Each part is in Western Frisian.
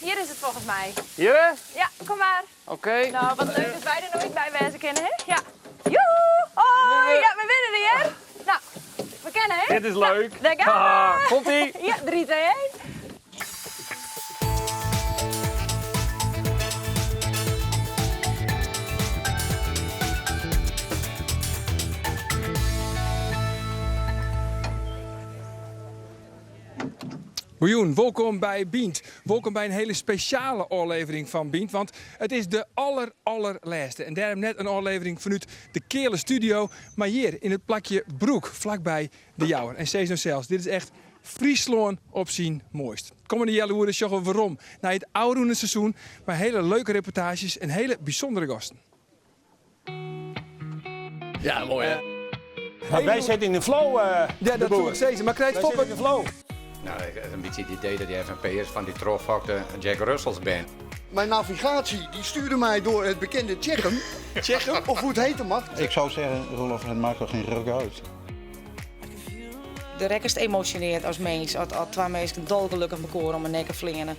Hier is it folgens my. Hjir? Ja, kom mar. Oké. No, wat leuk dat wy der no ek by wêze kinne, hè? Ja. Joehoe! Hoi! Ja, we binne der hear. No, we kinne, hè? Dit is leuk. Dêr gean we. Komt-ie. Ja, 3, 2, 1. Goejûn, wolkom by Bynt. Wolkom by in hiele spesjale ôflevering fan Bynt, want it is de aller allerlêste. En dêrom net in ôflevering fanút de keale studio, mar hjir yn it plakje Broek, flakby De Jouwer. En sis no sels, dit is echt Fryslân op syn moaist. Kommende healoere sjogge we werom nei it ôfrûne seizoen mei hiele leuke reportaazjes en hiele bysûndere gasten. Ja, moai hè? Want wy sitte yn de flow. Ja, dat soe ik sizze. Mar krijt Foppe de flow? No, ik ha in bytsje it idee dat dy FNP'ers fan dy trochfokte Jack Russells bin. Mijn navigatie die stuurde mij door het bekende Tsjechem, Tsjechem of hoe het heten mag. Ik zou zeggen, Roelof, het maakt toch geen ruk uit. Do rekkest emosjoneard as mins as twa minsken dolgelokkich mekoar om 'e nekke fleane.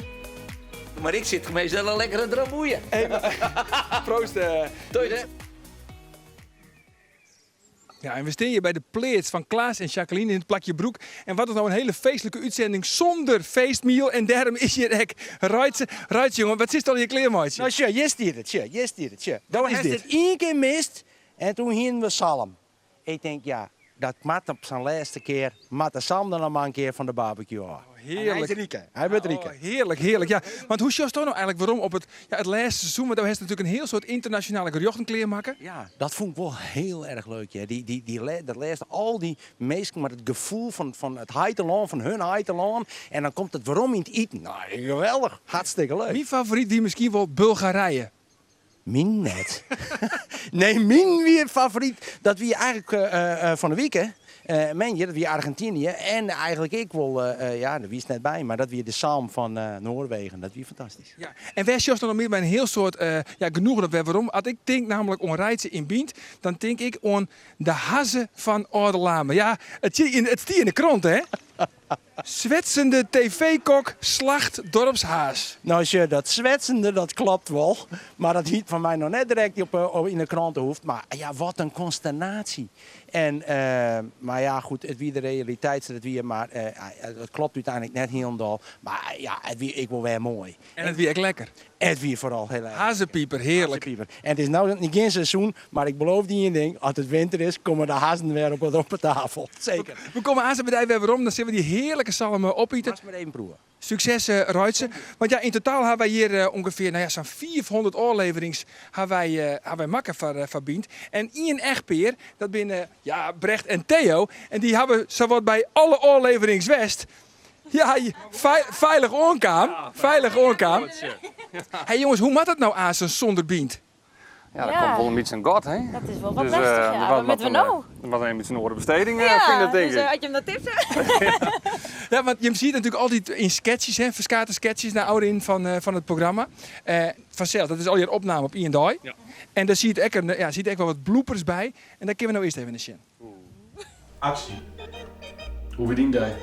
Mar ik sit meastal in lekkere dramboeie. Proost. Doei hè. Ja, en we stean hjir by de pleats fan Klaas en Jacqueline yn it plakje Broek. En wat is no in hiele feestlike útsending sûnder feestmiel? En dêrom is hjir ek Reitse. Reitse, jonge, wat sitst allegear klearmeitsjen? No sjoch, hjir stiet it, sjoch, hjir stiet it, sjoch. Do Wat is hast dit? it ien kear mist en toen hienen we salm. Ik tink, ja, dat moat op sa'n lêste kear, moat de salm der noch mar in kear fan de barbecue ôf. Hearlik. En hy is riker, hy wurdt riker. Oh, hearlik, hearlik. Ja, want hoe sjochsto no eigenlik werom op it, ja, it lêste seizoen? Want do hast natuerlik in hiel soad ynternasjonale gerjochten klearmakke. Ja, dat fûn ik wol hiel erch leuk. Ja. Dy, dy, dy, dat lêste, al dy minsken mei it gefoel fan, fan it heitelân, fan hun heitelân. En dan komt it werom yn it iten. No, geweldich. Hartstikke leuk. Myn favoryt wie miskien wol Bulgarije. Myn net. Nee, myn wie favoryt. Dat wie eigenlik fan 'e wike. Moandei, dat wie Argentinië. En eigenlik ek wol, ja, dêr wiest net by, mar dat wie de salm fan Noarwegen. Dat wie fantastysk. Ja, en wêr sjochst dan noch mear mei in hiel soad, ja, genoegen op wer werom? As ik tink nammentlik oan Reitse yn Bynt, dan tink ik oan de hazze fan Oldelamer. Ja, it stie yn de krante, hè? Swetsende tv-kok slacht dorpshaas. No sjoch, dat swetsende dat klopt wol, mar dat hie fan my noch net direkt op yn de krante hoefd. Mar ja, wat in konsternatie. En, mar ja, goed, it wie de realiteit sa't it wie, mar it klopt úteinlik net hielendal. Mar ja, it wie ek wol wer moai. En it wie ek lekker. It wie foaral hiel erch. Hazzepiper, hearlik. Hazzepiper. En it is no gjin seizoen, mar ik beloof dy ien ding, as it winter is, komme de hazzen wer op de tafel. Seker. We komme aanst by dy wer werom, dan sille we dy hearlike salm opite. Moatst mar even proewe. Sukses Reitse. Want ja, yn totaal ha wy hjir ûngefear, no ja, sa'n 500 ôfleverings ha wy, ha wy makke foar, foar Bynt. En ien echtpear, dat binne, ja, Brecht en Theo. En dy hawwe sawat by alle ôfleverings west. Ja, feilich oankaam. Feilich oankaam. Hey jonges, hoe moat it no aanst sûnder Bynt? Ja, der komt wol in bytsje in gat, hè? Dat is wol wat lestich, ja. Wat moatte we no? Der moat even in bytsje in oare besteding fine, tink ik. Ja, dus as jim dat tips ha. Ja, want jim sieten natuerlik altyd yn sketches, hè, ferskate sketches nei ôfrin fan it programma. Fansels, dat is allegear opnaam op ien dei. En dêr siet ek in, ja, siet ek wol wat bloopers by. En dêr kinne we no earst even nei sjen. Aksje. Hoe wie dyn dei?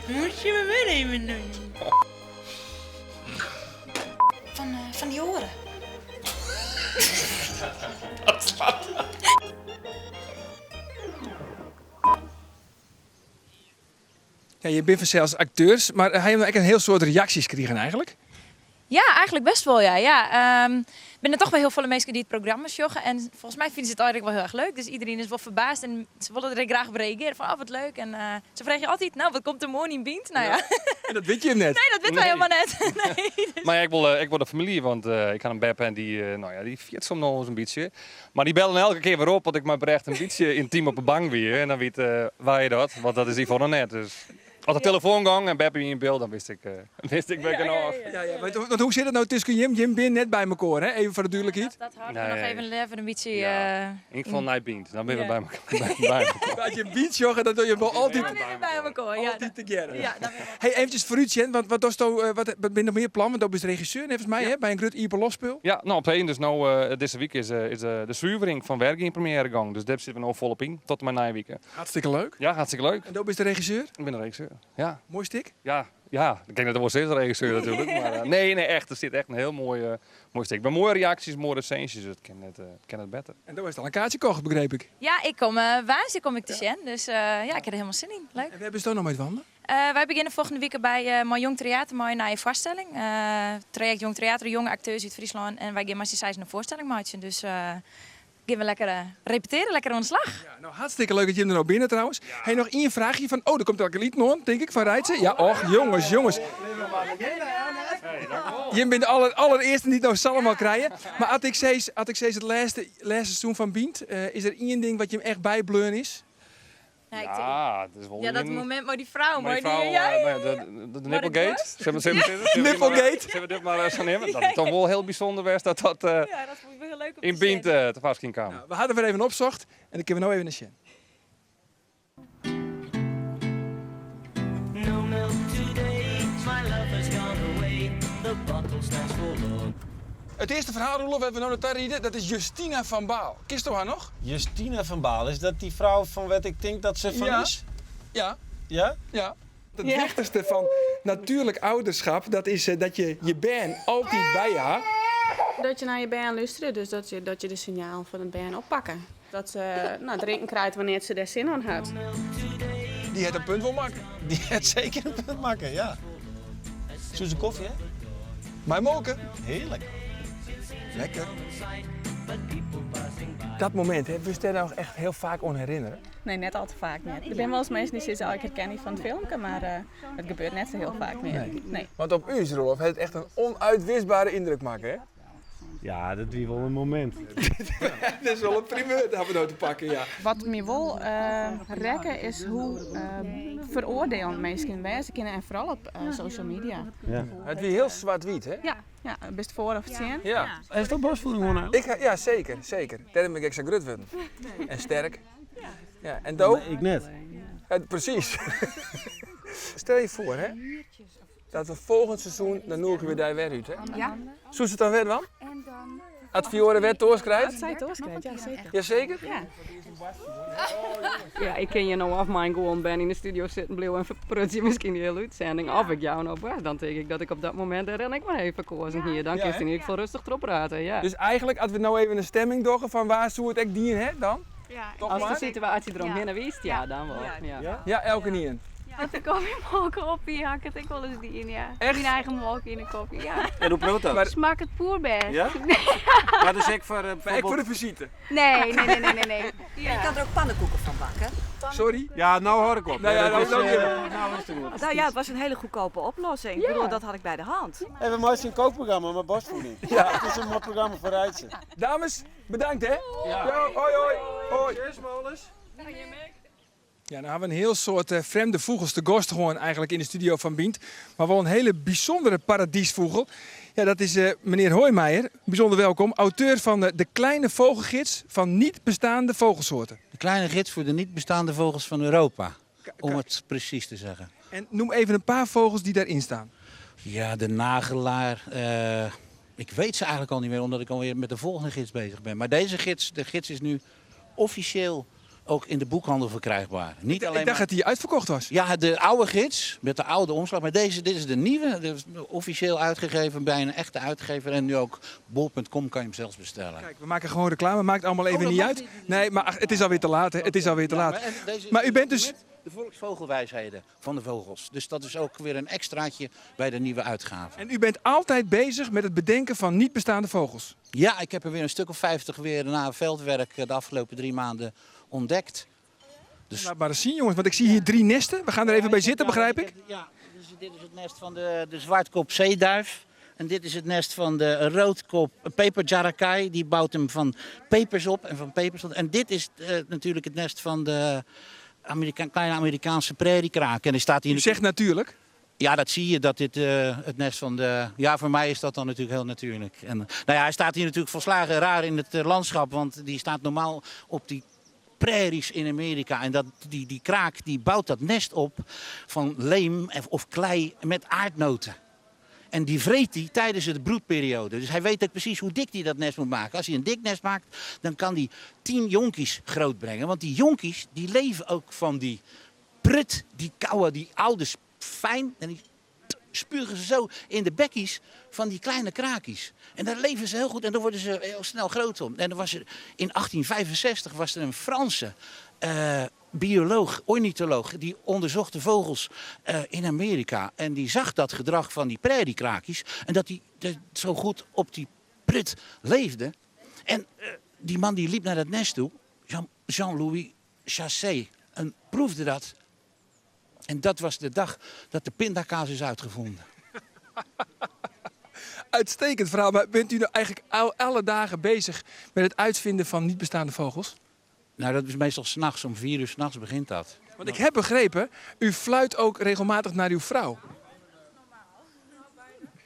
Moet je me meenemen nu? Fan, fan dy oare. Ja, je binne fansels akteurs, mar ha jim ek in hiel soad reaksjes krigen eigenlik? Ja, eigenlik best wol, ja. Ja, binne toch wol hiel folle minsken dy't it programma sjogge en folgens my fine se it eigenlik wol hiel erch leuk. Dus iderien is wol ferbaasd en se wolle der ek graach op reagearje fan oh wat leuk. En se freegje altyd, no wat komt der moarn yn Bynt? No ja. En dat witte jim net? Nee, dat witte wy helemaal net. Nee, dus. Mar ja, ek wol de famylje, want ik ha in beppe en dy, no ja, dy ferjit soms noch wolris in bytsje. Mar dy bellen elke kear wer op as ik mei Brecht in bytsje yntym op 'e bank wie. En dan wit wy dat, want dat is Yvonne net. Dus. As de telefoan gong en beppe wie yn byld, dan wist ik, wist ik wer genôch. Ja, ja, want hoe sit it no tusken jim? Jim binne net by mekoar, hè? Even foar de dúdlikheid. Dat hâlde we noch even leaver in bytsje. Ja, yn ieder gefal nei Bynt, dan binne we by mekoar. As je Bynt sjogge, dan dogge je wol altyd. Dan binne we by mekoar, ja. Altyd tegearre. Ja, dan binne we. Hey, eventsjes foarút sjen, want wat dochsto, wat binne noch mear plannen? Want do bist regisseur neffens my, hè, by in grut iepenloftspul. Ja, no op heden dus no dizze wike is de Suvering fan Wergea yn premiêre gong. Dus dêr sitte we no folop yn, tot en mei nije wike. Hartstikke leuk. Ja, hartstikke leuk. En do bist de regisseur? Ik bin de regisseur, ja. Moai stik? Ja, ja. Ik kin net wol sizze regisseur natuerlik, mar nee, nee, echt, der sit echt in hiel moai, moai stik. Mar moaie reaksjes, moaie resinsjes, it kin net, it kin net better. En do hast al in kaartsje kocht, begreep ik? Ja, ik kom woansdei kom ik te sjen, dus ja, ik ha der hielendal sin yn. Leuk. En wêr bist do no mei dwaande? Wy begjinne folgjende wike by mei Jong Tryater mei in nije foarstelling. Trajekt Jong Tryater, jonge akteurs út Fryslân en wy gean mei syn seizen in foarstelling meitsjen. Dus gean we lekker repetearje, lekker oan de slach. Ja, no hartstikke leuk dat jim der no binne trouwens. Hey, noch ien fraachje fan, oh, der komt elke liet oan, tink ik, fan Reitse. Ja, och, jonges, jonges. Jim binne de aller, allerearsten dy't no Salm krije. Mar as ik sis, as ik sis it lêste, lêste seizoen fan Bynt, is der ien ding wat jim echt bybleaun is? Ja, dat is wol Ja, dat momint mei dy frou. Mei dy frou, ja, ja, ja. De nipplegate. Nipplegate. Sille we dit mar sa neame? Dat is toch wol hiel bysûnder west dat dat ja, dat vond ik wel heel leuk om yn Bynt tefoarskyn kaam. Nou, we hawwe der wer even opsocht en dan kinne we no even nei sjen. No milk today, my lover's gone away, the bottle stands forlorn. It earste ferhaal, Roelof, wêr't we no nei ta ride, dat is Justina van Baal. Kinsto har noch? Justina van Baal, is dat dy frou fan wêr't ik tink dat se fan Ja. is? Ja. Ja? Ja. It wichtichste fan natuerlik ouderschap, dat is dat je je bern altyd by je ha. Dat je nei je bern lústerje, dus dat je, dat je de sinjalen fan it bern oppakke. Dat se no, drinken krijt wannear't se dêr sin oan hat. Dy hat in punt wol makke. Dy hat seker in punt makke, ja. Soe se kofje, hè? Mei molke. Hearlik. Lekker. Dat momint, hè, wurdst dêr noch echt hiel faak oan herinnere? Nee, net al te faak net. Der binne wolris minsken dy't sizze, oh, ik herken dy fan it filmke, mar it gebeurt net sa hiel faak mear. Nee. Want op ús, Roelof, hat it echt in onuitwisbare yndruk makke, hè? Ja, dat wie wol in momint. Dat is wol in primeur, dat ha we no te pakken, ja. Wat my wol rekke is hoe feroardielend minsken wêze kinne en foaral op social media. Ja. It wie hiel swart-wyt, hè? Ja, ja, bist foar of tsjin. Ja. Is dat borstvoeding oan Ik ha, ja, seker, seker. Dêrom bin ik ek sa grut wurden. En sterk. Ja, en do? Ik net. Ja, presys. Stel je foar, hè, dat we folgjend seizoen, dan nûgje we dy wer út, hè? Ja. Soest it dan wer dwaan? As Fiore wer toarst krijt? As sy toarst krijt, ja seker. Ja seker? Ja. Ja, ik kin hjir no of mei in gewoan bern yn de studio sitten bliuwe en ferprutsje miskien de hiele útsending. Of ik jou no boarst, dan tink ik dat ik op dat momint dêr ek mar even koazen hie. Dan kinst yn ieder gefal rêstich trochprate, ja. Dus eigentlik, as we no even in stemming dogge fan wa soe it ek dien ha dan? Toch As de mar? situaasje deromhinne wiist, ja, dan wol. Ja, Ja, elkenien. As de kofje molke op wie, ha ik it ek wolris dien, ja. Echt? Myn eigen molke yn de kofje, ja. En hoe bliuwt dat? Smakket poerbêst. Ja? Mar dus ek foar Maar ek foar de visite? Nee, nee, nee, nee, nee. nee. Je kan er ook pannenkoeken van bakken. Sorry? Ja, nou hou ik op. Nou ja, dat is, nou- nou is het goed. Nou ja, het was een hele goedkope oplossing. Ik bedoel, dat had ik bij de hand. Even mooi een kookprogramma met borstvoeding. Ja. Het is een mooi programma voor Reitse. Dames, bedankt hè. Ja. hoi hoi. Hoi. Ja, nou ha we in hiel soad eh, frjemde fûgels te gast gewoan eigentlik yn de studio fan Bynt. Mar wol in hiele bysûndere paradyasfûgel. Ja, dat is eh, menear Hooijmeijer. Bysûnder wolkom. Auteur fan de, de Kleine Vogelgids van niet bestaande vogelsoorten. De kleine gids voor de niet bestaande vogels van Europa. Om het precies te zeggen. En noem even een paar vogels die daarin staan. Ja, de nagelaar. eh, ik weet ze eigenlijk al niet meer, omdat ik alweer met de volgende gids bezig ben. Maar deze gids, de gids is nu officieel ook in de boekhandel verkrijgbaar. Niet Ik alleen dacht maar- dat die uitverkocht was. Ja, de oude gids met de oude omslag. Maar deze, dit is de nieuwe. Dit is officieel uitgegeven bij een echte uitgever. En nu ook bol.com kan je hem zelfs bestellen. Kijk, we maken gewoon reclame. Maakt allemaal even Oh, dat niet mag uit. Nee, maar ach, het is alweer te laat. Hè. Het is alweer te Ja, laat. maar, en deze is Maar u bent dus... met de volksvogelwijsheden van de vogels. Dus dat is ook weer een extraatje bij de nieuwe uitgave. En u bent altijd bezig met het bedenken van niet bestaande vogels. Ja, ik heb er weer een stuk of 50 weer na veldwerk eh, de afgelopen 3 maanden ontdekt. Dus... Laat maar eens zien, jongens, want ik zie hier 3 nesten. We gaan er even bij zitten, begrijp ik? Ja, dus dit is het nest van de zwartkop zeeduif. En dit is het nest van de roodkop peperjarakai. Die bouwt hem van pepers op en van pepers op. En dit is eh, natuurlijk het nest van de Amerika kleine Amerikaanse prairiekraak. En die staat hier U zegt natuurlijk? Ja, dat zie je, dat dit het nest van de... Ja, voor mij is dat dan natuurlijk heel natuurlijk. En, nou ja, hij staat hier natuurlijk volslagen raar in het landschap, want die staat normaal op die prairies in Amerika. En dat, die kraak die bouwt dat nest op van leem of klei met aardnoten. En die vreet hij tijdens de broedperiode. Dus hij weet ook precies hoe dik hij dat nest moet maken. Als hij een dik nest maakt, dan kan hij 10 jonkies grootbrengen. Want die jonkies die leven ook van die prut, die kauwen die ouders fijn. En die spugen ze zo in de bekkies van die kleine krakies. En daar leven ze heel goed en daar worden ze heel snel groot om. En dan was er, in 1865 was er een Franse bioloog, ornitholoog, die onderzocht de vogels in Amerika. En die zag dat gedrag van die prairiekrakies en dat die zo goed op die prut leefde. En die man die liep naar dat nest toe, Jean-Louis Chassé, en proefde dat. En dat was de dag dat de pindakaas is uitgevonden. Uitstekend verhaal, maar bent u nou eigenlijk alle dagen bezig met het uitvinden van niet bestaande vogels? Nou, dat is meestal 's nachts, om 4 uur 's nachts begint dat. Want ik heb begrepen, u fluit ook regelmatig naar uw vrouw.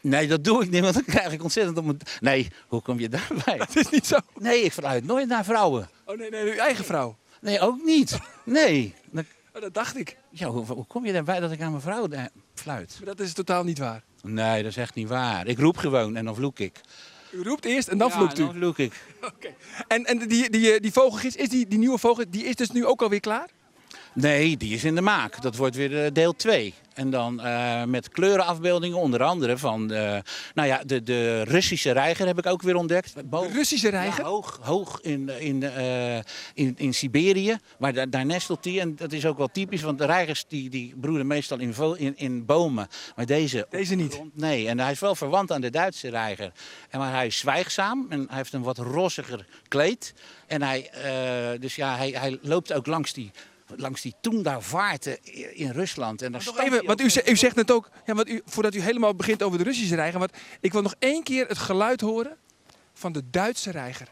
Nee, dat doe ik niet, want dan krijg ik ontzettend op mijn... Nee, hoe kom je daarbij? Dat is niet zo. Nee, ik fluit nooit naar vrouwen. Oh nee, nee, uw eigen vrouw? Nee, ook niet. Nee. Dan... Oh, dat dacht ik. Ja, hoe kom je daarbij dat ik aan mijn vrouw fluit? Maar dat is totaal niet waar. Nee, dat is echt niet waar. Ik roep gewoon en dan vloek ik. U roept eerst en dan Ja, vloekt u? en dan vloek ik. Oké. En die vogelgids, is die nieuwe vogel, die is dus nu ook alweer klaar? Nee, die is in de maak. Dat wordt weer deel 2. En dan met kleurenafbeeldingen, onder andere van de Russische reiger heb ik ook weer ontdekt. De Russische reiger? Ja, hoog in Siberië. Maar daar nestelt die. En dat is ook wel typisch, want de reigers die broeden meestal in bomen. Maar deze Deze niet? Grond, nee, en hij is wel verwant aan de Duitse reiger. Maar hij is zwijgzaam en hij heeft een wat rossiger kleed. En hij loopt ook langs die Toenda-vaarten in Rusland. En daar Maar nog stapt even, hij want ook u zegt net ook, ja, want u, voordat u helemaal begint over de Russische reiger, want ik wil nog 1 keer het geluid horen van de Duitse reiger.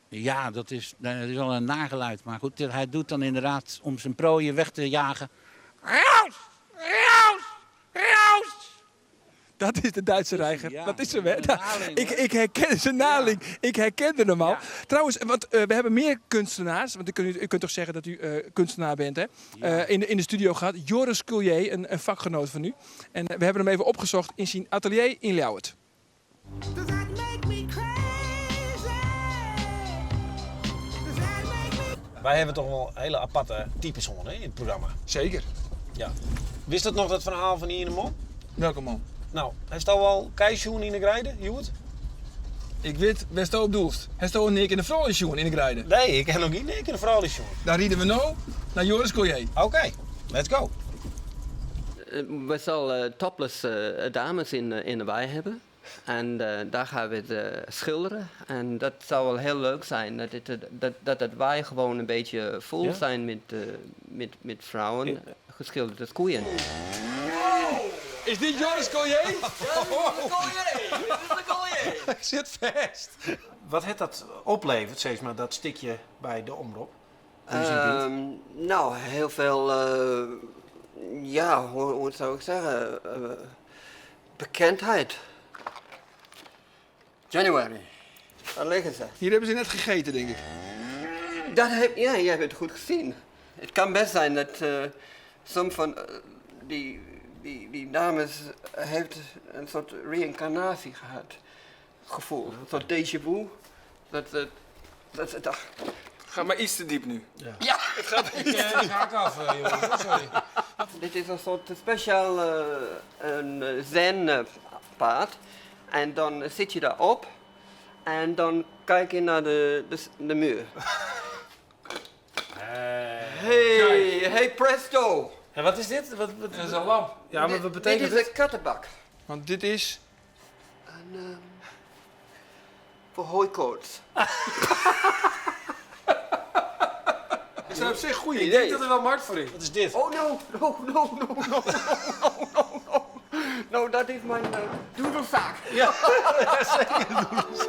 Ja, dat is al een nageluid. Maar goed, hij doet dan inderdaad om zijn prooien weg te jagen. Raus! Raus! Raus! Dat is de Duitse reiger. Ja, dat is hem, hè? een naling, hoor. Ik herken zijn naling. Ja. Ik herkende hem al. Ja. Trouwens, want we hebben meer kunstenaars. Want u kunt toch zeggen dat u kunstenaar bent, hè? Ja. In de studio gehad. Joris Coulier, een vakgenoot van u. En we hebben hem even opgezocht in zijn atelier in Ljouwert. Wij hebben toch wel hele aparte types hoor, hè, in het programma. Zeker. Ja. Wist dat nog dat verhaal van die ene man? Welke man? Nou, hij staat al keisjoen in de grijde, Joert? Ik weet, waar sto op doelst. Hij staat al in de vrouwensjoen in de grijde. Nee, ik heb nog niet in de vrouwensjoen. Dan rijden we nu naar Joris Coulier. Oké, let's go. We zullen topless dames in de wei hebben. En daar gaan we het schilderen. En dat zou wel heel leuk zijn. Dat het wei gewoon een beetje vol zijn met vrouwen geschilderde koeien. Is dit Joris Coulier? Ja, dit is de Coulier! Dit is de Coulier! Ik zit vast. Wat het dat oplevert, zeg maar, dat stikje bij de omroep? Nou, heel veel, ja, hoe zou ik zeggen, bekendheid. January. Daar liggen ze. Hier hebben ze net gegeten, denk ik. Ja, jij hebt het goed gezien. Het kan best zijn dat soms van die dames heeft een soort reïncarnatie gehad. Gevoel. Een soort déjà vu. Dat ze dacht. Ga maar iets te diep nu. Ja. Ja. Het gaat iets te diep. Ik haak af, jongens. Sorry. Dit is een soort speciaal een zen-paard. En dan zit je daarop. En dan kijk je naar de muur. Hey, hey presto! En wat is dit? Dat is een lamp. Ja, maar wat betekent dit? Dit is dit? een kattenbak. Want dit is? Een voor hooikoorts. Dat zijn op zich goede Ik ideeën. denk dat er wel markt voor is. Wat is dit? Oh no, no, no, no, no, no, no, no. No, dat is mijn doedelzak. Ja, zeker doedelzak.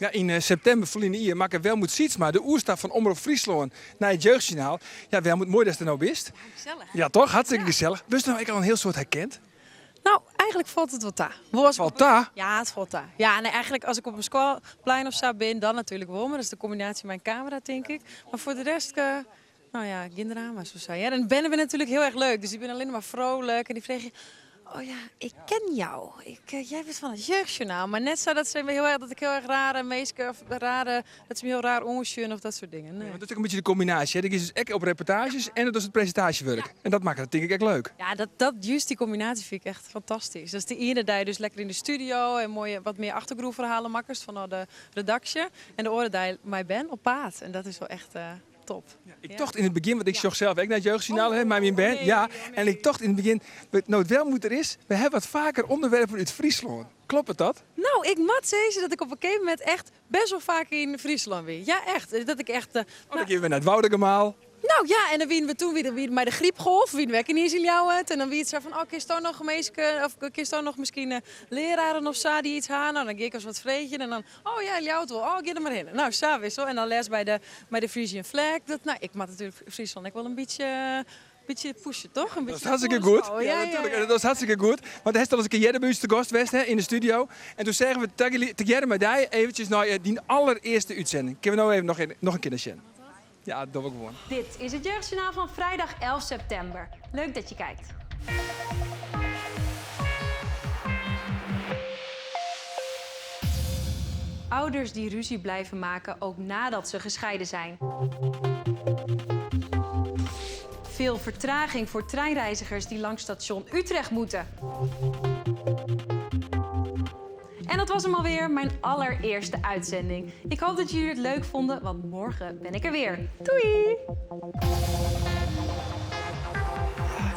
Ja, yn septimber ferline jier makke Welmoed Sietsma de oerstap fan Omrop Fryslân nei it Jeugdjournaal. Ja, Welmoed, moai datst der no bist. Gesellich. Ja, toch? Hartstikke gesellich. Wurdst no ek al in hiel soad herkend? No, eigentlik falt it wol ta. Wol as ik Falt ta? Ja, it falt ta. Ja, nee, eigentlik as ik op in skoalplein of sa bin, dan natuerlik wol. Mar dat is de kombinaasje mei in kamera, tink ik. Mar foar de rest, no ja, gjin drama, sa sei. En bern binne natuerlik hiel erch leuk, dus dy binne allinne mar frolik en dy freegje, oh ja, ik ken jou. Ik, jij bent fan it Jeugdjournaal. Mar net sa dat se my hiel erch, dat ik hiel erch rare minsken of rare, dat se my hiel raar oansjogge of dat soart dingen. Nee. Want dat is ek in bytsje de kombinaasje, hè? Do giest dus ek op reportaazjes en dat is it presintaasjewurk. En dat makket it tink ik ek leuk. Ja, dat, dat, juist dy kombinaasje fyn ik echt fantastysk. Dat is de iene dei dus lekker yn de studio en moaie wat mear achtergrûnferhalen makkest fanôf de redaksje. En de oare dei mei bern op paad. En dat is wol echt top. Ik tocht yn it begjin, want ik sjoch sels ek nei it Jeugdjournaal, hè, mei myn bern. Ja, en ik tocht yn it begjin, no't Welmoed der is, we hawwe wat faker ûnderwerpen út Fryslân. Kloppet dat? No, ik moat sizze dat ik op in gegeven momint echt best wol faak yn Fryslân wie. Ja, echt. Dat ik echt. Oh, dan gean we nei it Woudagemaal. No ja, en dan wiene we toen wie mei de grypgolf, wiene we ek yniens yn Ljouwert. En dan wie it sa fan, oh, kinsto noch minsken, of kinsto noch miskien leararen of sa dy't yts ha? No, dan gean ik ris wat freegjen en dan, oh ja, Ljouwert wol, oh, gean der mar hinne. No, sa witst wol. En dan lêst by de, mei de Frisian Flag, dat, no, ik moat natuerlik Fryslân ek wol in bytsje, bytsje pushe, toch? In Dat is bytsje hartstikke goed. Oh, ja, ja, natuerlik. Dat is hartstikke goed. Want hast al ris in kear earder by ús te gast west hè, yn de studio. En doe seagen we tegearre mei dy eventsjes nei dyn allerearste útsending. Kinne we no even noch in kear nei sjen? Ja, dat dogge we gewoan. Dit is het Jeugdjournaal van vrijdag 11 september. Leuk dat je kijkt. Ouders die ruzie blijven maken ook nadat ze gescheiden zijn. Veel vertraging voor treinreizigers die langs station Utrecht moeten. En dat was hem alweer, mijn allereerste uitzending. Ik hoop dat jullie het leuk vonden, want morgen ben ik er weer. Doei!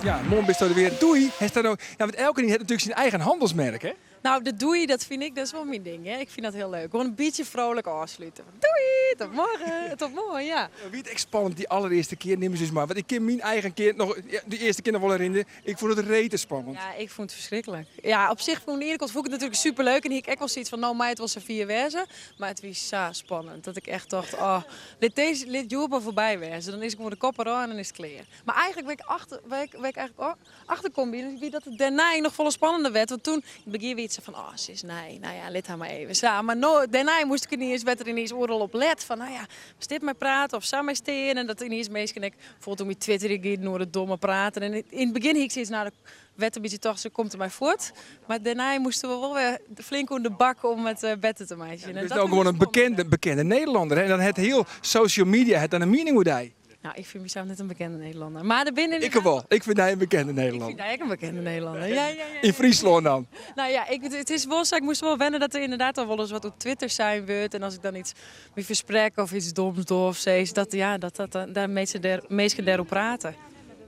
Ja, moarn bist der wer. Doei! Hast dat no, ja, want elkenien hat natuerlik syn eigen hannelsmerk, hè? No, de doei, dat fyn ik, dat is wol myn ding. Hè? Ik fyn dat hiel leuk. Gewoan in bytsje frolik ôfslute. Doei, tot morgen, tot moarn, ja. Wie it ek spannend dy allerearste kear, nim ús ris mei. Want ik kin myn eigen kear noch, de earste kear noch wol herinnerje. Ik fûn it rete spannend. Ja, ik fûn it ferskriklik. Ja, op sich oan de iene kant fûn ik it natuerlik superleuk en hie ik ek wol sayts fan no mei it wol safier wêze. Mar it wie sa spannend dat ik echt tocht, oh, lit dizze, lit hjoed mar foarby wêze. Dan is gewoan de kop derôf en dan is it klear. Mar eigentlik wêr't ik achter, wêr't ik, wêr't ik eigentlik achter kommen wie, wie dat it dêrnei noch folle spannender werd. Want toen, yn it begjin wie it sa fan, oh, se is nij, no ja, lit har mar even sa. Mar no, dêrnei moast ik yniens, werd der yniens oeral op let fan, no ja, moatst dit mei prate of sa mei stean. En dat yniens minsken ek bijvoorbeeld om my Twitter giene oer it domme praten. En yn it begjin hie ik sayts, no, dat werd in bytsje tocht, se komt der mei fuort. Mar dêrnei moasten we wol wer flink oan de bak om it better te meitsjen. Ja, bist no gewoan in bekende, bekende Nederlanner. Hè? En dan hat hiel social media hat dan in miening oer dy. No, ik fyn mysels net in bekende Nederlanner. Mar der binne Ik wol. Ik fyn dy in bekende Nederlanner. Ik fyn dy ek in bekende Nederlanner. Ja, ja, ja. Yn Fryslân dan? No ja, ik, it is wol sa, ik moast wol wenne dat der ynderdaad al wolris wat op Twitter sein wurdt. En as ik dan yts my fersprek of yts doms doch of sis, dat, ja, dat, dat, dat minsken dêr, minsken dêroer prate.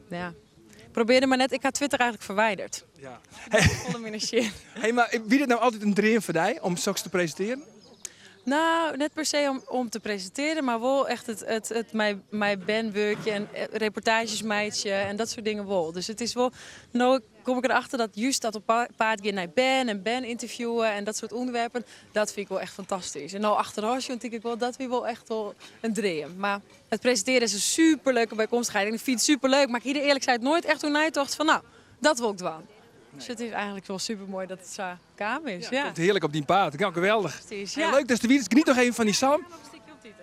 Ja. Ik probearje mar net, ik ha Twitter eigentlik ferwidere. Ja. Folle minder sjen. Hey, mar wie dit no altyd in dream foar dy om soks te presintearjen? No, net per se om te presintearjen, mar wol echt it mei bern wurkje en reportaazjes meitsje en dat soart dingen wol. Dus it is wol, no kom ik erachter dat juist dat op paad gean nei bern en bern ynterviewe en dat soart ûnderwerpen, dat fyn ik wol echt fantastysk. En no achterôf sjoen tink ik wol, dat wie wol echt wol in dream. Mar it presintearjen is in superleuke bykomstichheid en ik fyn it superleuk, mar ik hie der earlik sein noait echt oer neitocht fan no, dat wol ik dwaan. Dus it is eigentlik wol supermoai dat it sa kaam is. Ja. Komt hearlik op dyn paad. Ja, geweldich. Precies, ja. Leuk datst der wiest. Geniet noch even fan dy salm.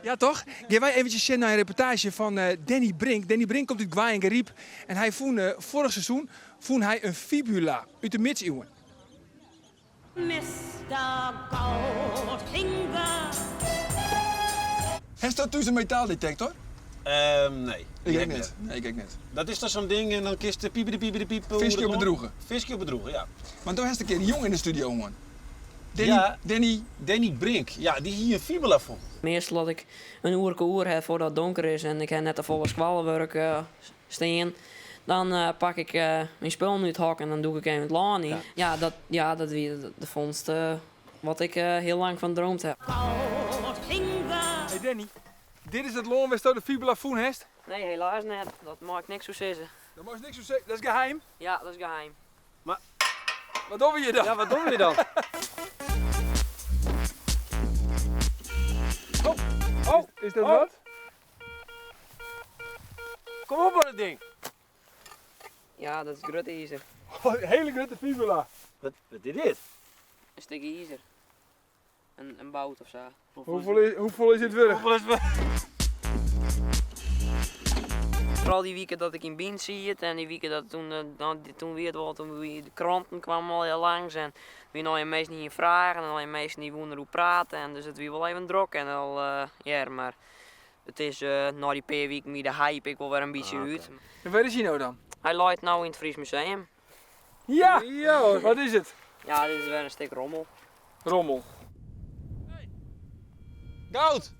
Ja, toch? Gean wy eventsjes sjen nei in reportaazje fan Danny Brink. Danny Brink komt út Goaiïngaryp en hy fûn foarich seizoen fûn hy in fibula út de midsiuwen. Mister Goldfinger. Hast thús in metaaldetektor? Nee. Ik ek net. Nee, ik ek net. Dat is toch sa'n ding en dan kinst piepedy-piepedy-piep. Fiskje op it drûge. Fiskje op it drûge, ja. Want do hast in kear in jong yn de studio hân. Danny, ja, Danny. Danny Brink, ja, dy hie in fibula fûn. Meastal as ik in oerke oer ha foardat it donker is en ik ha net te folle skoallewurk stean, dan pak ik myn spullen út it hok en dan dûk ik even it lân yn. Ja, dat, ja, dat wie de fûnst wat ik hiel lang fan droomd ha. Hey Danny, dit is it lân wêr'tsto de fibula fûn hast? Nee, helaas net. Dat mei ik niks oer sizze. Dat meist niks oer sizze? Dat is geheim? Ja, dat is geheim. Mar wat dogge we hjir dan? Ja, wat dogge we hjir dan? Is dat wat? Kom op mei dat ding. Ja, dat is grut izer. Een hele grote fibula. Wat, wat is dit? In stik izer. In bout of sa. Hoefolle is it wurdich? Hoefolle is it wurdich? Foaral dy wike dat ik yn Bynt siet en dy wike dat toen, toen wie it wol, toen wie de kranten kwamen allegear langs en wiene allegear minsken dy't hiene fragen en allegear minsken dy't woene deroer prate en dus it wie wol even drok en al hear, mar it is nei dy pear wiken wie de hype ek wol wer in bytsje út. En wêr is hy no dan? Hy leit no yn it Fries Museum. Ja! Wat is it? Ja, dit is wer in stik rommel. Rommel. Goud!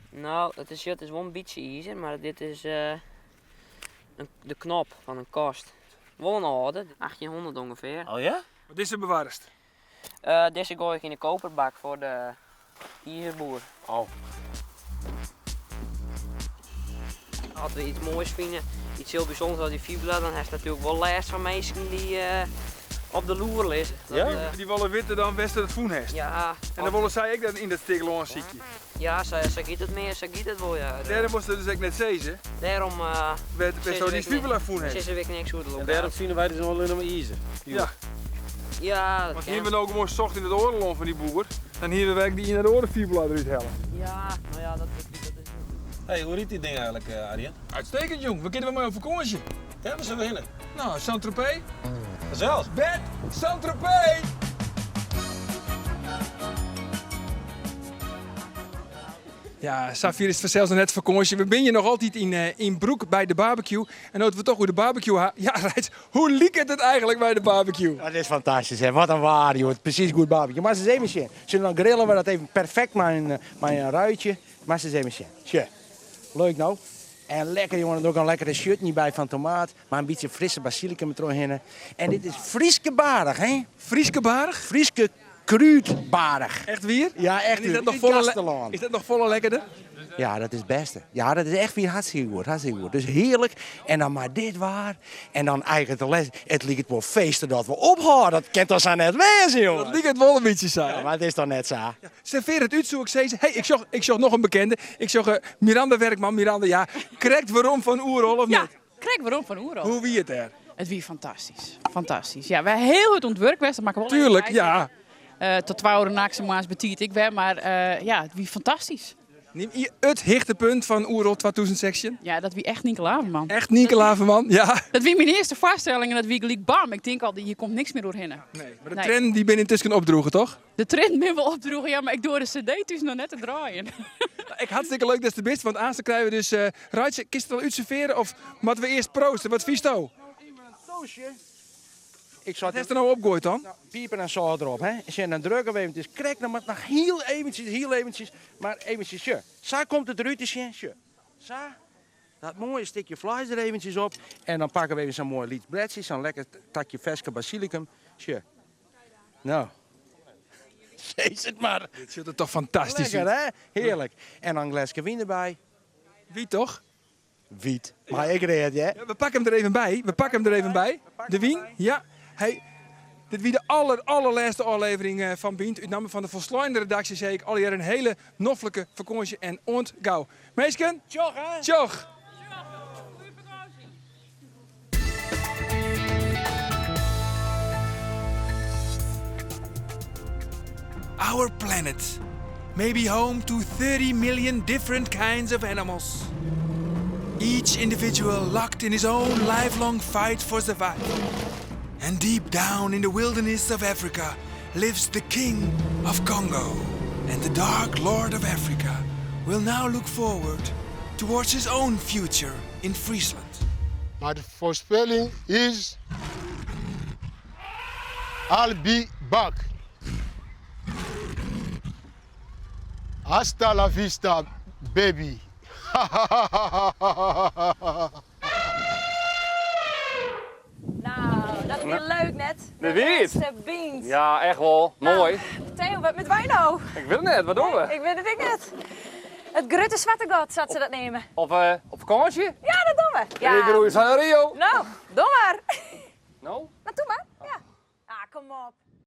No, it is, it is wol in bytsje izer, mar dit is de knop fan in kast. Wol in âlde, 1800 ûngefear. Oh ja? Wat is der bewarrest? Dizze goai ik yn de koperbak foar de izerboer. Oh. As we iets moais fine, iets hiel bysûnders as dy fibula, dan hast natuerlik wol lêst fan minsken dy't op de loer lizze. Ja? Dy wolle witte dan wêr'tst it fûn hast. Ja. En dan wolle sy ek dan yn dat stik lân sykje. Ja, sa giet it mear, sa giet it wol, ja. Dêrom wolst it dus ek net sizze. Dêrom Wêr'tsto dy fibula fûn hast. Sizze we ek niks oer de En lokaasje. dêrom fine wy dus no allinnich mar izer. Ja. Ja, dat Want kin. hiene we no gewoan socht yn it oare lân fan dy boer, dan hiene we ek dy iene oare fibula derút helle. Ja, no ja, dat is. Hey, hoe rydt dit ding eigenlik, Arjen? Uitstekend jong, we kinne wer mei op fakânsje. Dêr moatte we hinne. No, Saint-Tropez. Fansels. Bert, Saint-Tropez! Ja, safier is it fansels noch net fakânsje. We binne hjir noch altyd yn, yn Broek by de barbecue. En no't we it toch oer de barbecue ha, ja Reits, hoe liket it eigenlik by de barbecue? Dat is fantastysk, hè. Wat in waar, joh. Presys goed barbecue. Moatst ris even sjen. Sjoch, dan grille we dat even perfekt mei in ruitje. Moatst ris even sjen. Sjoch. Leuk no. En lekker, jongen. Dan doch ik in lekkere chutney by fan tomaat. Mei in bytsje frisse basilicum dertrochhinne. En dit is Fryske baarch, hè? Fryske baarch? Fryske krûdbaarch. Echt wier? Ja, echt En is dat wier. noch Út folle, Gaasterlân. is dat noch folle lekkerder? Ja, dat is it bêste. Ja, dat is echt wier hartstikke goed. Hartstikke goed. Dus hearlik. En dan mei dit waar. En dan eigenlik de les. It liket wol feest dat we ophâlde. Dat kin toch sa net wêze, jongen? Dat liket wol in bytsje sa. Ja, mar it is toch net sa? Serveer it út, soe ik sizze. Hey, ik sjoch noch in bekende. Ik sjoch Miranda Werkman. Miranda, ja, krekt werom fan Oerol of Ja, net? krekt werom fan Oerol. Hoe wie it dêr? It wie fantastysk. Fantastysk. Ja, wy ha hiel hurd oan it wurk west. Dat moat ik wol even Tuurlijk, by ja. sizze. Tot twa oere nachts moarns betiid ek wer, mar ja, it wie fantastysk. Nim it hichtepunt fan Oerol 2016? Ja, dat wie echt Nynke Laverman. Echt Nynke Laverman, ja. Dat wie myn earste foarstelling en dat wie gelyk bam. Ik tink al, hjir komt niks mear oerhinne. Nee, mar de triennen dy binne yntusken opdroege, toch? De triennen binne wol opdroege, ja, mar ik doar de cd thús noch net te draaien. Ek hartstikke leuk datst der bist, want aanst krije we dus... Reitse, kinst it al útservearje of moatte we earst prooste? Wat fynsto? Ik zou Wat hast der no opgoaid dan? Nou, piper en sâlt derop, hè. En dan drukke we even. It is krekt noch mar noch hiel eventsjes, hiel eventsjes, mar eventsjes, sjoch. Sa komt it derút te sjen, sjoch. Sa, dat moaie stikje fleis der eventsjes op. En dan pakke we even sa'n moai lyts bledsje, sa'n lekker takje ferske basilicum. Sjoch. No. Sis it mar. Dit sjocht der toch fantastysk Lekker, út. hè? Hearlik. En dan in gleske wyn derby. Wyt, toch? Wyt. Mar ek read, hè? Ja, we pakke him der even by. We pakke him der even by. De wyn, ja. Hey, dit wie de aller, allerlêste ôflevering fan Bynt. Út namme fan de folsleine redaksje sis ik allegear in hiele noflike fakânsje en oant gau. Minsken, Tsjoch, hè? Tsjoch! Our planet may be home to 30 million different kinds of animals. Each individual locked in his own lifelong fight for survival. And deep down in the wilderness of Africa lives the king of Congo. And the dark lord of Africa will now look forward towards his own future in Friesland. Maar de voorspelling is... I'll be back. Hasta la vista, baby. Nou, dat wie leuk net. Dat wie it. De Bynt. Ja, echt wol. Moai. Theo, wat moatte wy no? Ik wit it net, wat dogge we? Ik wit it ek net. It grutte swarte gat, sa't se dat neame. Of op fakânsje? Ja, dat dogge we. Ja. Ik groei van Rio. No, doch mar. No? No, doe mar. Ja. Ah, kom op.